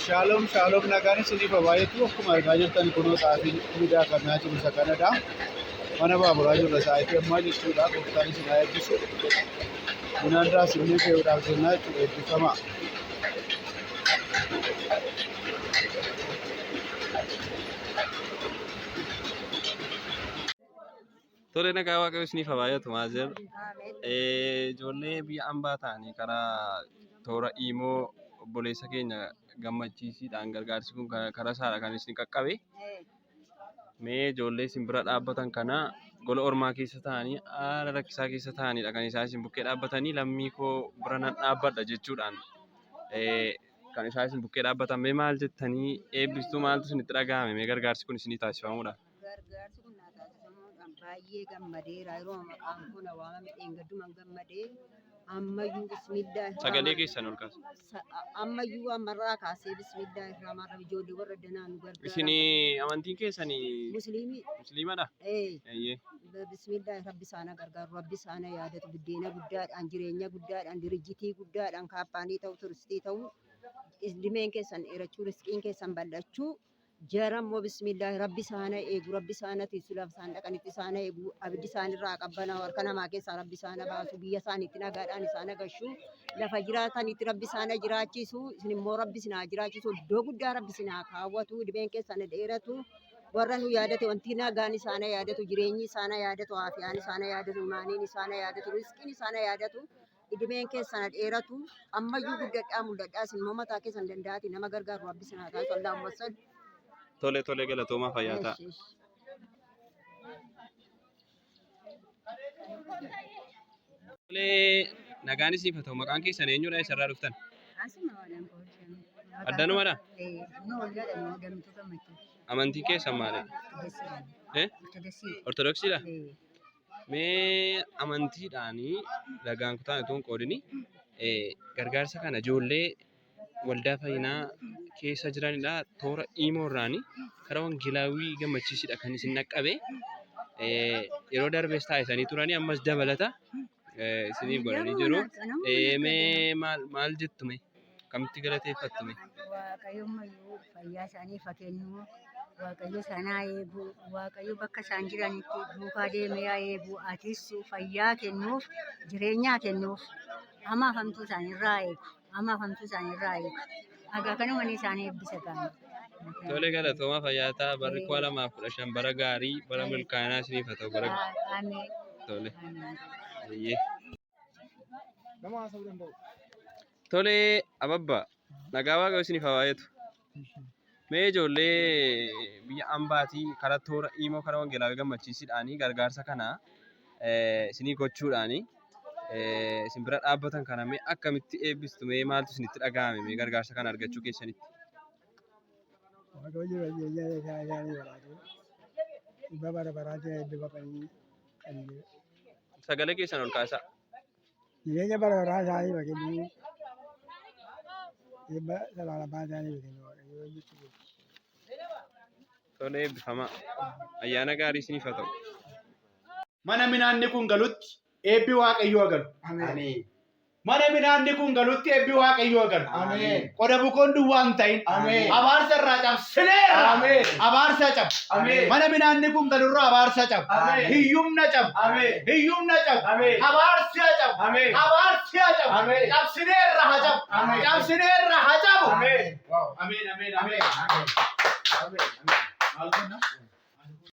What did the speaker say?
Shaaloom shaaloom nagaan isiniif haa baay'atu. Akkuma argaa jirtan kunoo xaafiin nu daakamaa jiru isa kanadha. Mana baaburaa jirra sa'aatii ammaa jechuudha. Gooftaan isin haa eebbisu. Midhaan daasinnee fe'uudhaaf jennaa jechuudha. Eebbifamaa. Tole nagaa waaqayyo isiniif haa baay'atu maazer. Ijoollee biyya ambaa ta'anii karaa toora iimoo obboleessa keenya gammachiisiidhaan gargaarsi kun karaa isaadha kan isin qaqqabe. Mee ijoollee isin bira dhaabbatan kana gola ormaa keessa ta'anii haala rakkisaa keessa ta'anidha kan isaan isin bukkee dhaabbatanii lammii koo bira nan dhaabbadha jechuudhaan kan isaan isin bukkee dhaabbatan mee maal jettanii eebbistuu maaltu isinitti dhaga'ame mee gargaarsi kun isinii taasifamuudha? Gargaarsi kun naa taasifamuudhaan baay'ee gammadeera. Yeroo maqaan koo na waamame dheengadduman gammadee ammayyuu bismillaahi Sagalee keessan ol kaasa. Ammayyuu ammarraa kaasee bismillaahi rahmaan rahiim ijoollee warra danaa nu gargaara. Isin amantiin keessan Musliimii musliimadha? ee Eeyyee. Bismillaahi rabbi isaana gargaaru rabbi isaana yaadatu buddeena guddaadhaan jireenya guddaadhaan dirijjitii guddaadhaan kaappaanii ta'u turistii ta'u limeen keessan dheerachuu riskiin keessan bal'achuu Jara immoo bismillaahi rabbi isaana eegu rabbi isaana tiisu lafa isaan dhaqanitti isaana eegu abiddi isaanirraa qabbanaa'u harka namaa keessaa rabbi isaana baasu biyya isaaniitti nagaadhaan isaana gashu lafa jiraatanitti rabbi isaana jiraachisu isin immoo rabbi isin haa jiraachisu iddoo guddaa rabbi isin haa kaawwatu dhibeen keessan dheeratu warra nu yaadate wanti nagaan isaana yaadatu jireenyi isaana yaadatu aafiyaan isaana yaadatu imaaniin isaana yaadatu riskiin isaana yaadatu Idimeen keessan ha dheeratu ammayyuu guddadhaa mul'adhaa isin immoo mataa keessan danda'aati nama gargaaru rabbi isin haa taasisu Allahumma salli. Tole tole galatoomaa fayyaa ta'a. Eshi, eshi. Tole nagaan isiniif haa ta'u maqaan keessan eenyudha eessarraa dhuftan? Asuma waan hojjennu. Addanumadha? Nu walgaadha nu gamtuu gammachuu. Amantiin keessan maalidha? Ortodoksiidha. Eh? Ortodoksii. Ortodoksiidha? Eh. Mee amantiidhaan lagaan kutaan utuu hin qoodini gargaarsa kana ijoollee waldaa fayyinaa keessa jiranidha. Toora iimoo irraani karaa wangeelaawwii gammachiisidha kan isin dhaqqabe. Yeroo darbes taasisanii turanii ammas dabalata isiniif godhanii jiru. Mee maal maal jettu mee? Akkamitti galateeffattu mee? Waaqayyo ammayyuu fayyaa isaaniif haa kennu. Waaqayyo isaan haa eegu. Waaqayyo bakka isaan jiranitti duukaa deemee haa eegu. Atis fayyaa kennuuf, jireenya haa kennuuf. Hamaaf hamtuu isaaniirraa haa eegu. Hamaaf hamtuu isaaniirraa haa eegu. Egaa kanuma inni isaan eebbisa gaana. Tole galatoomaa fayyaa ta'aa. Barri 2015 bara gaarii, bara milkaa'inaa isiniif haa ta'u. Bara Ameen. tole. Ameen. Eeyyee. Nama haasa'uu danda'u. Tole ababba nagaa waaqayyo isiniif haa baay'atu. Mee ijoollee biyya ambaatii karaa toora iimoo karaa wangeelaa gammachiisidhaanii gargaarsa kana isinii gochuudhaanii isin bira dhaabbatan kana mee akkamitti eebbistu mee maaltu isinitti dhaga'ame mee gargaarsa kana argachuu keessanitti? Waaqayyo jireenya isaa isaanii badhaatu. Dhibba bara baraatiin eebbifamanii kan Sagalee keessan ol kaasaa. Jireenya bara baraa isaanii kennu. Eebba zalaalamaa isaanii kennu Waaqayyo jechuudha. Tole eebbifamaa. Ayyaana gaarii isiniif haa ta'u. Mana minaanni kun galutti eebbi Waaqayyoo haa galu. Ameen. Mana midhaanni kun galutti eebbi Waaqayyoo haa galu. Ameen. Qoda bukoon duwwaa hin ta'in. Ameen. Abaarsa irraa cabsineerra. Ameen. Abaarsa cabu. Ameen. Mana midhaanni kun galurraa abaarsa cabu. Ameen. Hiyyumna cabu. Ameen. Hiyyumna cabu. Ameen. Abaarsi haa cabu. Ameen. Abaarsi haa cabu. Ameen. Cabsineerra haa cabu. Ameen. Cabsineerra haa cabu. Ameen. Wow. Ameen. Ameen. Ameen. Ameen. Ameen.